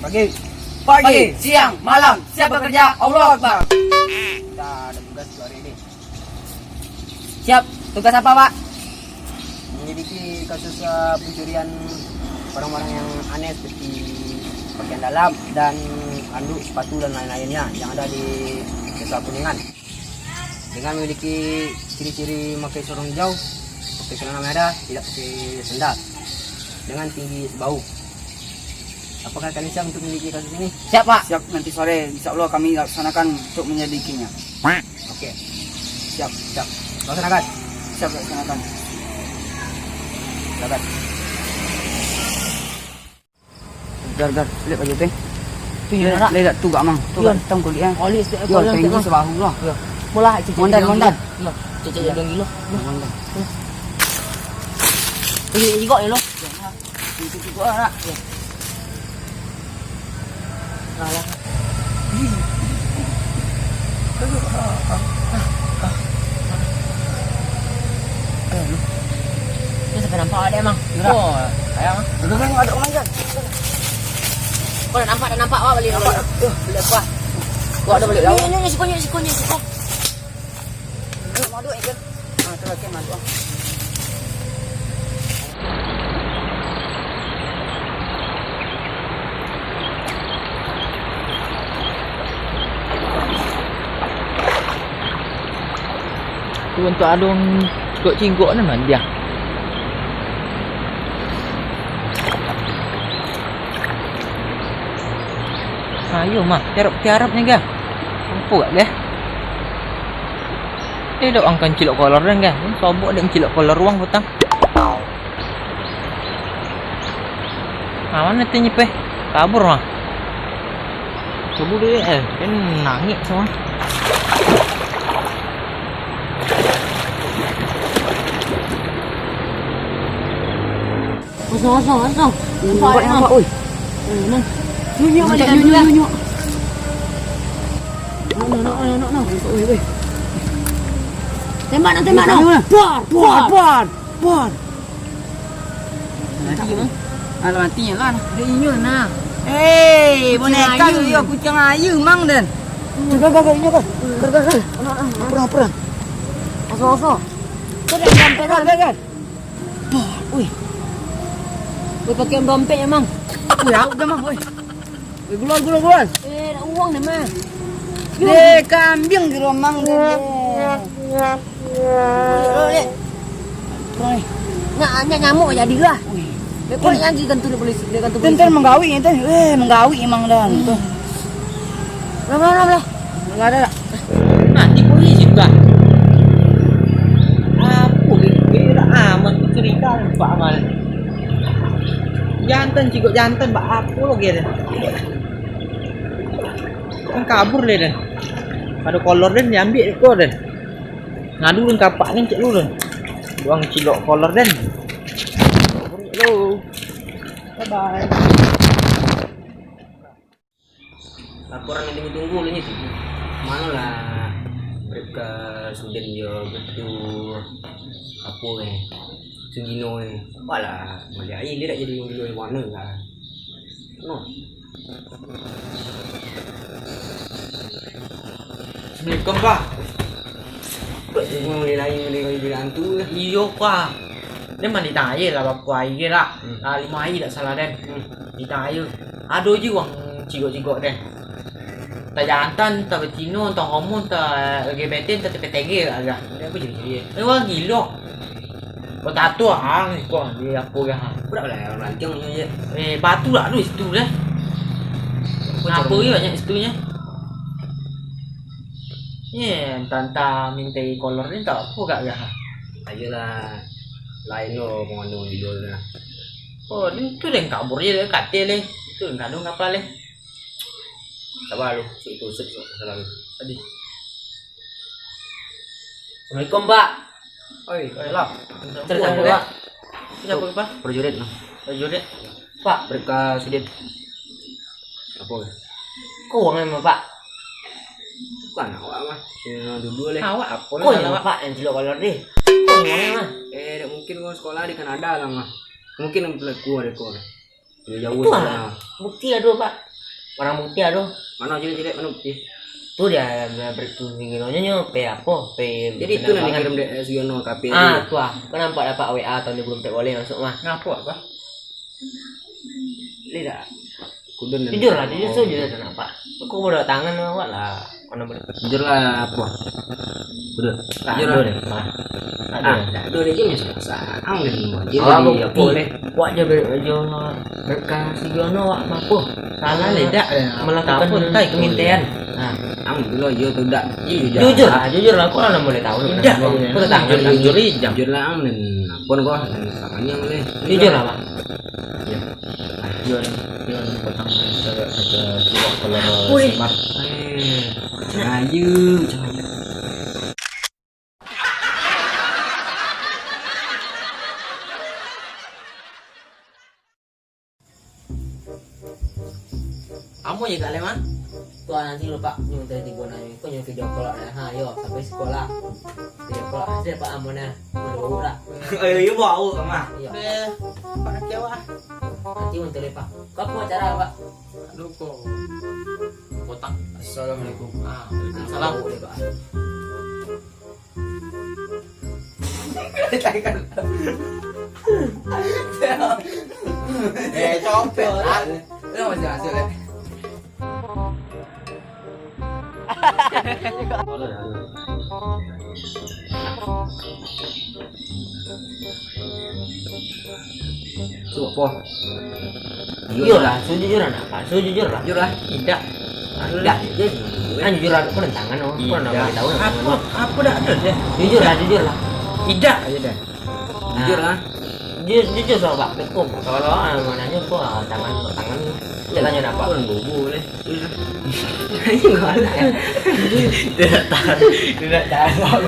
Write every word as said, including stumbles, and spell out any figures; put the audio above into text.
Pagi. Pagi, siang, malam, siap bekerja, Allahu Akbar. Kita ada tugas dua hari ini. Siap, tugas apa, Pak? Menyelidiki kasus, eh, pencurian barang-barang yang aneh seperti pakaian dalam dan anduk, sepatu dan lain-lainnya yang ada di Desa Kuningan. Dengan memiliki ciri-ciri memakai sarung hijau, pakai celana merah, tidak pakai sendal, dengan tinggi sebahu. Apakah kalian siap untuk menyelidiki kasus ini? Siap, Pak. Siap, nanti sore, insya Allah kami laksanakan untuk menyelidikinya. Oke. Siap. Siap. Laksanakan. Siap, laksanakan. Silakan. Gar, gar, liek baju tu. Tu yo, nak. Liek tu gak, Mang. Tu gak hitam kulik, eh. Oh, liek, liek, yo, tinggi sebahu lah. Yo. Mulah, cek, cek, mondan, mondan. Yo, cek, cek, yo. Mondan. Yo. Ini juga ya, lo. Itu juga, nak. Yo. Nah, lah. Dia sampai nampak ada, Mang. Gerak. Oh, sayang. Gerak, ada orang, Jan. Kau dah nampak, dah nampak, awak balik. Nampak. Balik apa? Kau ada balik. Ni, ni, ni, siko, ni, siko, ni, siko. Gerak, maduk, eh, Jan. Ah, tu lah, Jan, maduk, ah. Tu untuk alun cigok-cigok ni mah dia. Ha, iyo mah, tiarap-tiarap ni gah. Apo gak gah? Eh, dok angkan cilok kolor dan gah. Sobok dek cilok kolor uang patang. Ah, mano tu nyipeh? Kabur mah. Coba dulu, eh, kan nangik semua. Kosong, kosong, kosong. Nampak, nampak, oi. Nunjuk, nunjuk, nunjuk. No, no, no, no, no, no. Oi, oi. Tembak, nak tembak, no. Buar, buar, buar, buar. Mati, Bang. Alah, mati lah. Dia inyo nah. Hei, boneka tu yo, kucing ayu, Mang, den. Gak, gak, gak, inyo, gak. Gak, gak, gak. Perang, perang. Aso, aso. Kau dah sampai, kan? Gak, gak. Bah, oi. Oi, pakai dompet, Mang. Oi, awak dah, Mang, oi. Eh, keluar, keluar, keluar. Eh, nak uang ni, mah. Deh, kambiang di rumah, deh. Nak, nak nyamuk jadi lah. Wih. Lekor yang di kantor polisi, di kantor polisi. Tentang menggawi itu, eh, menggawi emang dah. Hmm. Tuh. Lah, lah, lah, lah. Enggak ada, lah. Mati polisi juga. Apo gitu? Kira aman tu cerita, Pak Amal. Jantan, cikok jantan, bak apo lagi ada? Kan kabur leh, den. Ado kolor, den, diambiak iko, den. Ngadu, den, kapak, den, cek lu, den. Buang cilok kolor, den. Lu. Bye-bye. Laporan yang ditunggu-tunggu ulun tu. Mano lah Bripka Suden jo Bripka apo, eh, Sugino, eh. Apalah, maliek aia, indak jadi urang gilo mano lah. No. Assalamualaikum, Pak. Mulai lain, mulai lain hantu lah. Iyo, Pak. Den mandi tang aia lah, baku aia lah. Hmm. Ah, limo aia dak salah, den. Hmm. Di tang aia. Ado je wang cigok-cigok, den. Entah jantan, entah betino, entah homo, entah L G B T, entah T P T G lah. Dia apa jadi-jadi. Eh, wang gilo. Kau tato ah, kau di apo gah? Budak lah, orang rantiang punya je. Eh, batu lah tu situ deh. Apa lagi banyak situ nya? Ye, entah-entah minta kolor ni tak apa gak gah. Ayolah, lain lo pengandung video tu nah. Oh, ni tu deh kabur je deh, katil deh. Tu deh kadung kapal deh. Sabar lu, cik tu, sip, sip, salah lu. Tadi. Assalamualaikum, Pak. Oi, oi lah. Cerita apa, Pak? Cerita apa, Pak? Prajurit, nah. Prajurit. Pak, berka sidin. Apa? Kau uang memang, Pak? Bukan awak mah. Yang dulu leh. Awak apa? Kau yang, Pak, yang cilok kolor deh. Kau uang memang. Eh, tak mungkin kau sekolah di Kanada lah mah. Mungkin yang pelaku ada kau. Jauh-jauh itu lah. Bukti ado, Pak. Barang bukti ado. Mana cilik-cilik, mana bukti? Tu dia, dia beri tu, nyo, nyo, pe apo, pe. Jadi itu nan penerbangan. Dikirim dek Sugiono ka P R. Ah, tu ah. Kau nampak dapat W A tahun dua ribu empat boleh masuk mah. Ngapo, apa? Lihat. Jujur lah, jujur, jujur lah, nampak. Kau baru tangan awak lah. Mana boleh? Jujur lah, apa? Jujur. Tak jujur ado lah. Deh, Pak. Tak ado. Ah, tak ado deh, jenis biasa. Ang deh, Bang. Jadi, apa deh? Wak je ber-, jo berkas Sugiono, wak apa? Salah ledak deh. Melakukan apa? Entah itu mintean. Ah. Ang dulu, yo, tu dak. Jujur lah, jujur lah. Kau lah boleh tahu. Tidak. Kau tetangga jujur, jujur, jujur. Jujur lah, ang dan apa kau? Dan tak panjang boleh. Jujur lah, Pak. Ya. Yo, yo, petang, kita, kita, kita, kalau Wih. Semat. Eh, cahaya, cahaya. Amo je kak Lema. Tu anak tu lupa nyo tadi tibo nanyo. Kau nyo video call lah. Ha, yo, sampai sekolah. Video call lah. Saya pak amo nah. Mau bawa tak? Ayo, yo bawa mah. Iya. Deh, pak kecewa. Nanti untuk lepak. Kau apa acara, Pak? Aduh, kok. Botak. Assalamualaikum. Ah, salam. Eh, copet lah. Lu masih masuk, eh? Tu apa? Jujur lah, sujujur lah, Pak. Sujujur lah. Jujur lah. Tidak. Tidak. Ah, jujur lah, kau tangan, oh. Kau nak bagi tahu, apa, apa dah ada je? Jujur lah, jujur lah. Tidak aja dah. Jujur lah. Ju-, jujur lah, Pak. Betul. Kalau, ah, mananyo kau, ah, tangan, tangan. Dia tanya apa? Kau yang bobo leh. Tidak tahan. Tidak tahan.